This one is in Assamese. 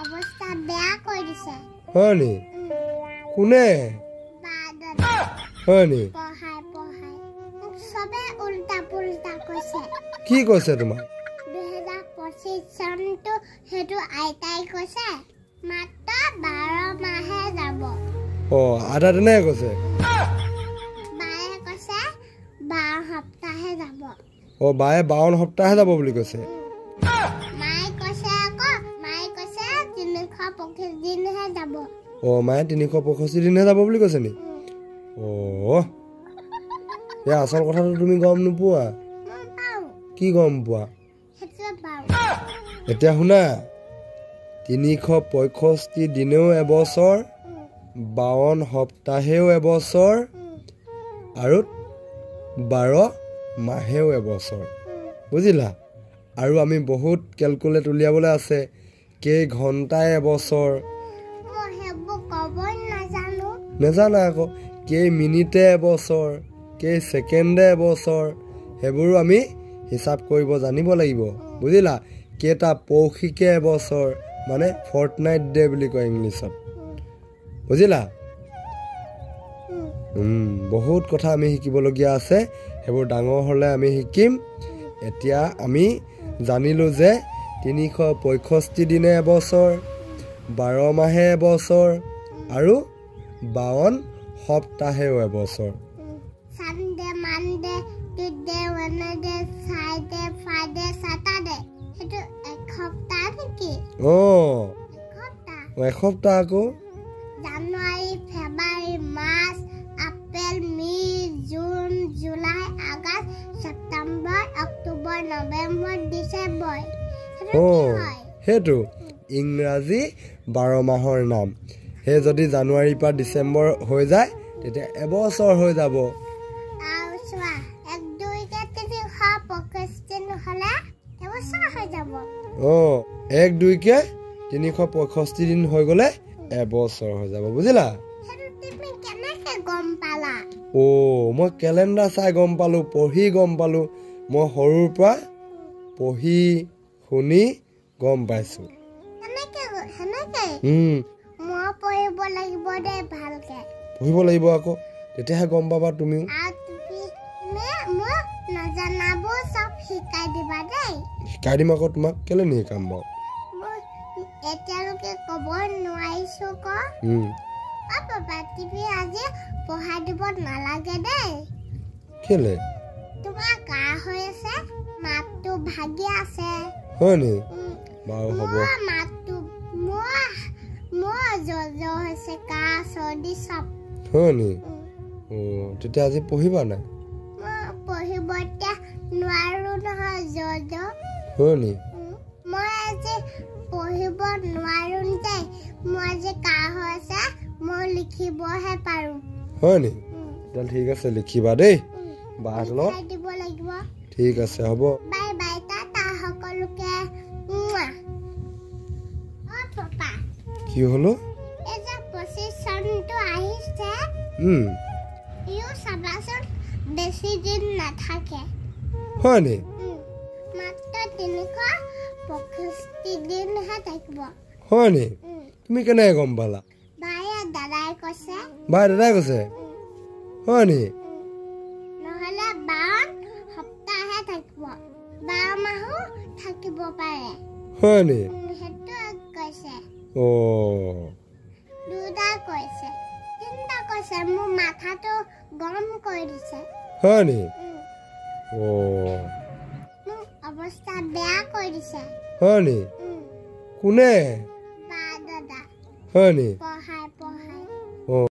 অৱস্থা বেয়া কৰি দিছে। হয় নি? কোনে? বা দাদা। হয় নি? পঢ়াই পঢ়াই মোক চবে উল্টা পুল্টা কৈছে। কি কৈছে তোমাক? 2025 চনটো সেইটো আইতাই কৈছে মাত্ৰ 12 মাহে যাব। অঁ, আইতা তেনেকে কৈছে? বায়ে কৈছে 12 সপ্তাহে যাব। অঁ, বায়ে 52 সপ্তাহে যাব বুলি কৈছে। মায়ে কৈছে আকৌ, মায়ে কৈছে 365 দিনহে যাব। অঁ, মায়ে 365 দিনহে যাব বুলি কৈছে নি? অঁ, এই আচল কথাটো তুমি গম নোপোৱা? মই পাওঁ। কি গম পোৱা? সেইটো পাওঁ। এতিয়া শুনা, 365 দিনেও এবছৰ, 52 সপ্তাহেও এবছৰ, আৰু 12 মাহেও এবছৰ, বুজিলা? আৰু আমি বহুত কেলকুলেট উলিয়াবলৈ আছে, কেই ঘণ্টাই এবছৰ। মই সেইবোৰ ক'বই নাজানো। নেজানা আকৌ? কেই মিনিটে এবছৰ, কেই ছেকেণ্ডে এবছৰ, সেইবোৰো আমি হিচাপ কৰিব জানিব লাগিব, বুজিলা? কেইটা পৌষিকে এবছৰ, মানে ফৰ্টনাইট ডে বুলি কয় ইংলিছত, বুজিলা? বহুত কথা আমি শিকিবলগীয়া আছে, সেইবোৰ ডাঙৰ হ'লে আমি শিকিম। এতিয়া আমি জানিলোঁ যে 365 দিনে এবছৰ, 12 মাহে এবছৰ, আৰু 52 সপ্তাহেও এবছৰ। Sunday, Monday, Tuesday, Wednesday, Friday, Friday, Saturday, সেইটো এসপ্তাহ নেকি? অঁ, এসপ্তাহ। এসপ্তাহ আকৌ। January, February, March, April, May, June, July, August, September, October, November, December, সেইটো কি অঁ, হয়? সেইটো ইংৰাজী 12 মাহৰ নাম। সেই যদি জানুৱাৰীৰ পৰা ডিচেম্বৰ হৈ যায়, তেতিয়া এবছৰ হৈ যাব। আৰু চোৱা, 1 2কে 365 হ'লে এবছৰ হৈ যাব। অঁ, 1 2কে 365 দিন হৈ গ'লে এবছৰ হৈ যাব, বুজিলা? সেইটো তুমি কেনেকে গম পালা? অ', মই কেলেণ্ডাৰ চাই গম পালোঁ, পঢ়ি গম পালোঁ। মই সৰুৰ পৰা পঢ়ি শুনি গম পাইছোঁ। কেনেকে সেনেকে? মই পঢ়িব লাগিব দেই ভালকে। পঢ়িব লাগিব আকৌ, তেতিয়াহে গম পাবা তুমিও। আৰু তুমি মোক নজনাবোৰ চব শিকাই দিবা দেই। শিকাই দিম আকৌ তোমাক, কেলৈ নিশিকাম বাৰু? মই এতিয়ালৈকে ক'ব নোৱাৰিছো ক। অ পাপা, তুমি আজি পঢ়াই দিব নালাগে দেই। কেলে? তোমাৰ কাহ হৈ আছে, মাতটো ভাগি আছে। হয় নি? বাৰু হ'ব। মোৰ মাতটো মোৰ জ্বৰ জ্বৰ হৈছে, কাহ চৰ্দি চব। হয় নি? অঁ, তেতিয়া আজি পঢ়িবা নাই? মই পঢ়িব এতিয়া নোৱাৰো নহয়, জ্বৰ জ্বৰ। হয় নি? মই আজি পঢ়িব নোৱাৰো দেই, মোৰ আজি কাহ হৈ আছে, মই লিখিবহে পাৰো। হয় নি? তেতিয়াহ'লে ঠিক আছে, লিখিবা দেই বাহঁতৰ লগত। লিখাই দিব লাগিব। ঠিক আছে, হ'ব। বাই বাই, টাটা সকলোকে। মুৱা। অ পাপা, কি হ'লো? এই যে 25 চনটো আহিছে, ইও চাবাচোন বেছি দিন নাথাকে। হয় নি? মাত্ৰ 365 দিনহে থাকিব। হয় নি? তুমি কেনেকে গম পালা? বায়ে দাদাই কৈছে। বাই দাদাই কৈছে? হয় নি? নহ'লে 52 সপ্তাহে থাকিব, 12 মাহো থাকিব পাৰে। হয় নি? সেইটো কৈছে। অঁ, দুটা কৈছে, তিনিটা কৈছে, মোৰ মাথাটো গৰম কৰি দিছে। হয় নি? অঁ, মোক অৱস্থা বেয়া কৰি দিছে। হয় নি? কোনে? বা দাদা। হয় নি? পঢ়াই পঢ়াই। অঁ।